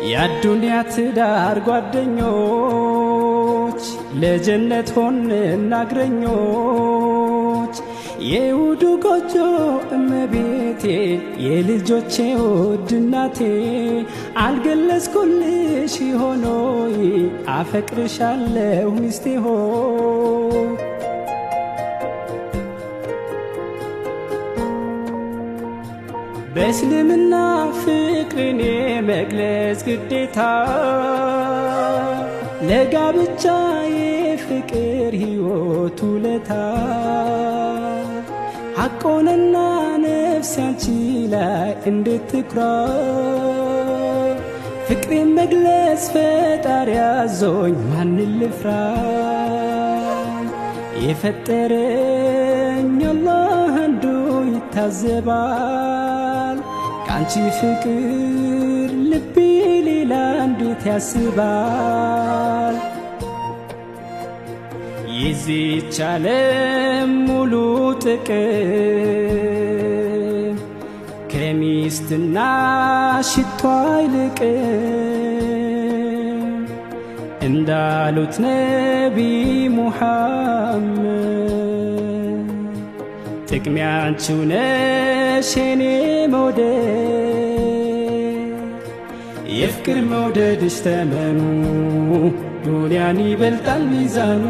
የአዱንያ ትዳር ጓደኞች ለጀነት ሆንና እግረኞች፣ የውዱ ጎጆ እመቤቴ፣ የልጆቼ ውድ እናቴ፣ አልገለጽኩልሽ ሆኖይ አፈቅርሻለሁ ሚስቴ ሆይ። በእስልምና ፍቅርን የመግለጽ ግዴታ፣ ለጋብቻ የፍቅር ሕይወት ውለታ፣ ሐቆንና ነፍስ ያንቺ ላይ እንዴት ትኩራ? ፍቅሬን መግለጽ ፈጣሪ ያዞኝ ማንን ልፍራ? የፈጠረኝ አላህ አንዱ ይታዘባል። ከአንቺ ፍቅር ልቤ ሌላ እንዴት ያስባል? የዚህች ዓለም ሙሉ ጥቅም ከሚስትና ሽቷ አይልቅም እንዳሉት ነቢ ሙሐመድ፣ ጥቅሜ አንቺው ነሽ የኔ መውደድ። የፍቅር መውደድሽ ተመኑ ዱንያን ይበልጣል ሚዛኑ።